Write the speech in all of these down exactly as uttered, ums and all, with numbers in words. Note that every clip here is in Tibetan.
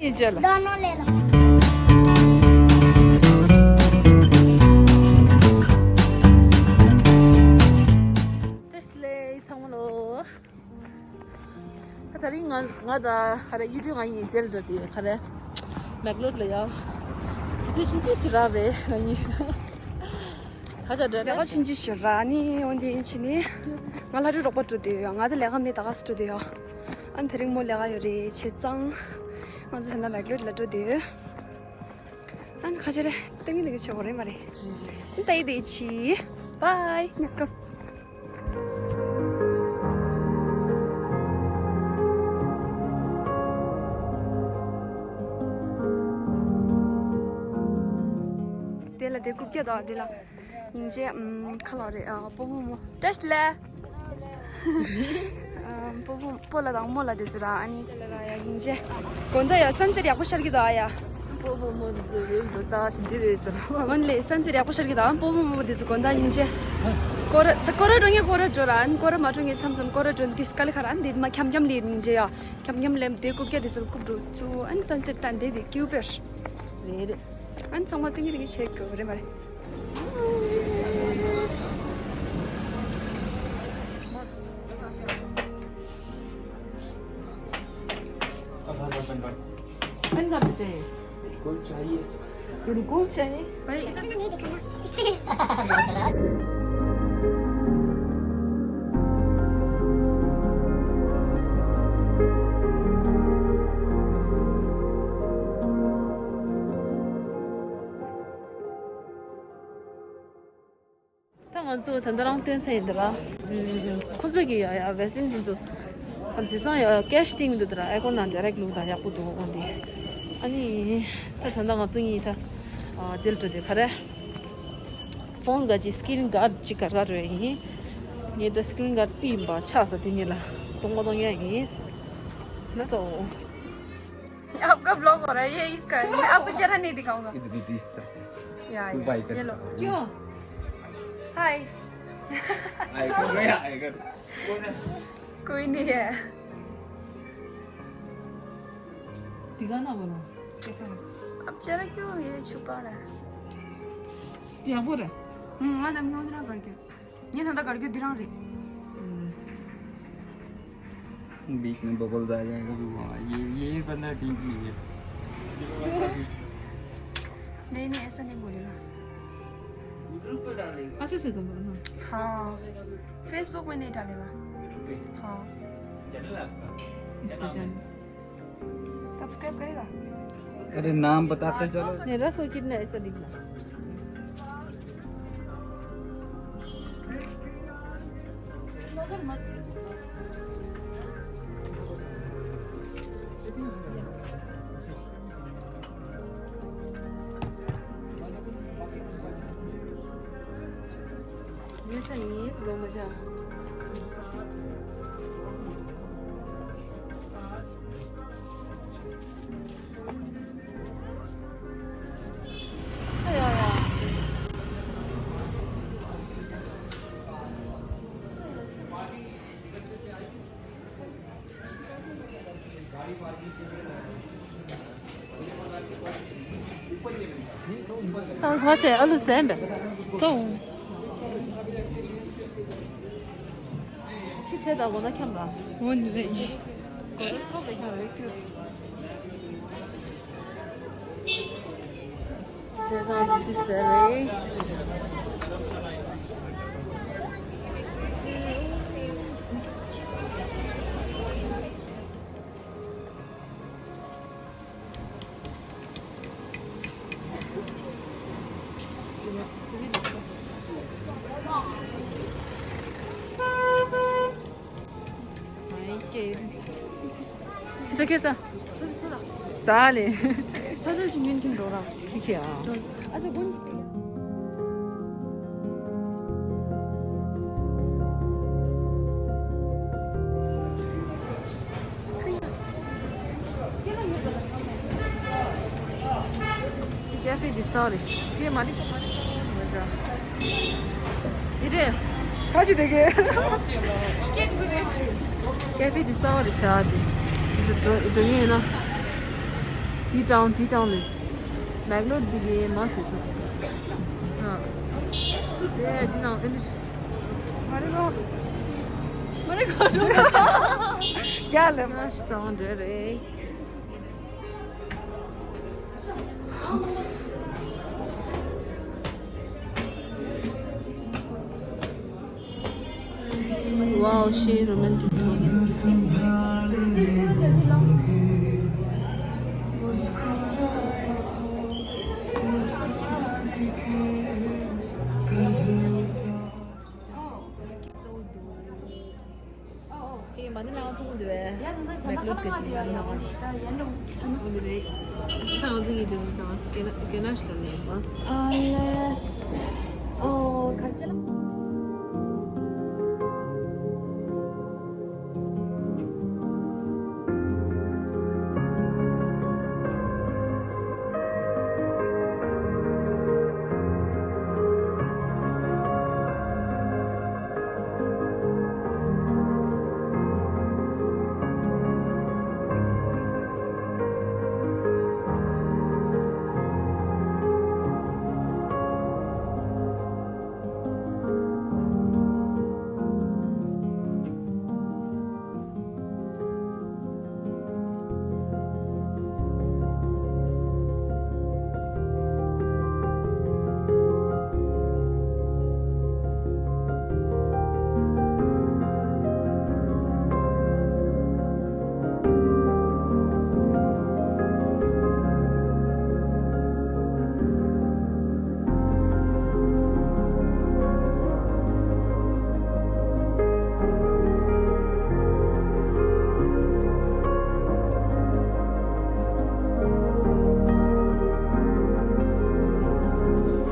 ཡིན་ཅེ་ལ། ད་ནོ་ལེ་ལ། བཀྲ་ཤིས་བདེ་ལེགས་ཚང་མ་ལོ། ད་དེ་རིང་ང་ང་དང་ག་རེ་ཡུལ་གྲུ་ང་གཉིས་དེར་འགྲོ་དུས་ག་རེ་མེག་ལོར་ལ་ཡ། དུས་ཚོད་ཕྱིན་ཆད་ཞིག་རག་རེད་ང་གཉིས། ཁ་ཆ་འདྲ་ལས་ཀ་ཕྱིན་ཆད་ཞིག་རག་ནི་འོན་ཏེ་ཡིན་ཕྱིན་ནི། ང་ལྷ་རི་རོགས་པ་འགྲོ་དུས་ཡ། ང་དང་ལས་ཀ་མེད་ད་ག་སུ་འགྲོ་དུས་ཡ། ཨ་ནི་དེ་རིང་མོ་ལས་ཀ་ཡོད་རེད་བྱས་ཙང་། ང་ཚོ་ད་ལྟ་མེག་ལོར་ལ་འགྲོ་དུས། ཨ་ནི་ཁ་ཆེ་རེད། ཏིང་ངེ་འཛིན་གྱི་ཆེ་བོ་རེད་མ་རེད། ད་ཡི་དེ་ཆི། བའི་ཉག་ག། དེ་ལ་དེ་རྐུབ་བཀྱག་དང་དེ་ལ། སྙིང་རྗེ། ཨམ། ཁ་ལོ་རེད། ཨ། སྤོ་བོ་མོ། བཀྲ་ཤིས་བདེ་ལེགས། ཨམ། སྤོ་བོ། སྤོ་ལགས་དང་རྨོ་ལགས་དེ་ཚོ་ར། ཨ་ནི། དེ་ལ་ར་ཡ་སྙིང་རྗེ། དགོང་དག་ཡ་སན་སེཊ་ཡག་པོ་ཤར་གི་འདུག་ཨ་ཡ། སྤོ་བོ་མོ་དེ་ཚོ་ཡོད་འགྲོ་ད་ཞིག་འདི་རེད་ཟེར། འོན་ལེ་སན་སེཊ་ཡག་པོ་ཤར་གི་འདུག་ཨ། སྤོ་བོ་མོ་དེ་ཚོ་དགོང་དག་སྙིང་རྗེ། སྐོར་ར་ཚ་སྐོར་ར་འགྲོ་ངེས་སྐོར་ར་འགྲོ་ར། ཨ་ནི་སྐོར་ར་མ་འགྲོ་ངེས་མཚམས་མཚམས་སྐོར་ར་འགྲོ་འདི་སྐ་ལི་ཁ་ར། ཨ་ནི་འདི་མ་འཁྱམ་འཁྱམ་ལེ་སྙིང་རྗེ་ཡ། འཁྱམ་འཁྱམ་ལེམ་དེ་རྐུབ་བཀྱག་དེ་ཚོ་རྐུབ་འགྲོ་ཚུ། ཨ་ནི་སན་སེཊ་ད་འདི་དེ་ཀིའུ་པེར། རེད་རེད། ཨ་ནི་ཚང་མ་ཏིང་ངེ་འཛིན་གྱི་ཆེ་གི་རེད་མ་རེད། पेन कहाँ पे चाहिए? बिल्कुल चाहिए। बिल्कुल चाहिए। भाई, इधर। ད་ང་ཚོ་ད་ལྟ་རང་སྟོན་ཚར་ཡིན་འདི་ར། ཁོ་ཚོ་གི་ཡ་ཡ་ཝེ་སིན་འདི་ཚོ། ད་དེང་སང་ཡ་ཀེ་ཤི་སྟེང་འདི་འདི་ར། ཨེ་ཀོན་ནང་ཌི་རེག་བླུགས་དང་ཡག་པོ་འདུག་འོང་དེ། ཨ་ནི། ད་ད་ལྟ་ང་ཚོ་གཉིས་ད། ཨ། དེ་ལ་འགྲོ་དུས་ག་རེ། ཕོན་ག་ཅིག་སི་ཀི་རིན་གཱཌ་ཅིག་ག་ར་རོལ་ཡིན། ངས་ད་སི་ཀི་རིན་གཱཌ་པི་ཡིན་པ་ཆགས་ས་དེ་ངས་ལ་གཏོང་མ་གཏོང་ཡ་ཡིན། ན་སོ། आपका ब्लॉग हो रहा है, ये इसका है। आपको चेहरा नहीं दिखाऊंगा। इधर, इधर, इस तरफ, इस तरफ। या, या, ये लो। क्यों? हाय। हाय, कौन है? हाय कर। कोई नहीं है। दिखा ना बोलो। कैसा है? अब चेहरा क्यों ये छुपा रहा है? क्या बोल रहा है? हम्म, मैं दम क्यों ना करके। ये धंधा करके दिरांग रे। बीच में बबल्स आ जाएगा। हाँ, ये, ये बंदा ठीक नहीं है। नहीं, नहीं, ऐसा नहीं बोलेगा। ग्रुप पे डालेगा। अच्छा से तुम बोलो ना। हाँ, फेसबुक में नहीं डालेगा। हाँ। चैनल है आपका? इसका चैनल। सब्सक्राइब करेगा? अरे, नाम बताते चलो। नहीं, रस को कितना ऐसा दिखना। ཏང་ཧ་སེ་ཨ་ལུ་ཟན་པས་སོང་། ཁྱི་ཆེ་དང་གོ་ན་འཁྱམ་ར། འོ་ནི་རེད། གོ་ན་ཐོག་ཏུ་འཁྱམ་རེད་ཁྱོད། དེ་གང་ཅི་ཟེར་རེད། ཁྱི་ས་ཁྱི་ས། ས་ལེ། ཐ་རུ་ཅི་མིན་ཁྱིམ་འགྲོ་ར། ཁྱི་ཁྱི་ཨ། ཨ་ཅག་དགོན་གྱི། ཀེ་ཧྥེ་འདི་སོ་རེད། ཀེ་མ་ནི་ཀེ་མ་ནི་ཀེ་མ་ནི་ཀེ་མ་ནི། ཡི་རེད། ཁ་ཅིག་དེ་གས། ཀེ་ཧྥེ་འདི་སོ་རེད་ཤག་དེ། འདི་འགྲོ་འགྲོ་ཡིན་ན། ཊི་ཊའུན། ཊི་ཊའུན་ལས། མེག་ལོར་འདི་གའི་མ་སུ་ཐུབ། ཨ། དེ་འདི་ནང་ཨེ་འདྲ། མ་རེད་གོ། མ་རེད་གོ། རྒྱ་ལ་མ་ཞིག་ཙང་འདྲ་རེད། Wow, she romantic tone. ཨེ་མ་ནི་ལ་ཐུག་འདུག་བས། ཡ་ད་ད་ད་ན་ཁ་ལ་མ་ཡ་ཡ་ད་ཡན་ད་འོང་ས་ན། འོང་འདུག་རེད། ཁྱེད་རང་ཚོ་གི་འདུག་ད་སྐད་ན་སྐད་ན་ཞིག་ལ་ལས་པ། ཨ་ལེ། ཨོ་གར་ཅི་ལ།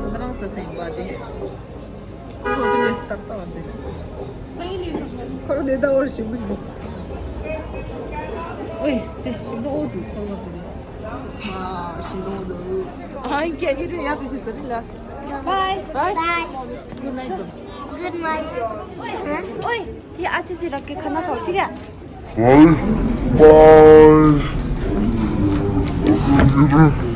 ཁོ་རང་ས་སེམས་པ་དེ། ཁོ་རང་ས་སེམས་པ་དེ། ཁོ་རང་དེ་ལྟ་བར་ཞིམ་པོ་ཞིམ་པོ། ཨོའི་དེ་ཞིམ་པོ་འདུག་ཁོ་རང་དེ། ཨ་ཞིམ་པོ་འདུག་ཨ་ཡིན་ཀྱང་ཡིན་རེད། ཡག་ཏུ་ཞིག་ཟེར་རེད་ལ། Bye. Bye. Bye. Good night. Good night. ཨོའི། ཡ་ཨ་ཅེ་སི་རག་གི་ཁ་ན་ཁོ་ཁྲིག་ཡ། Bye. Bye.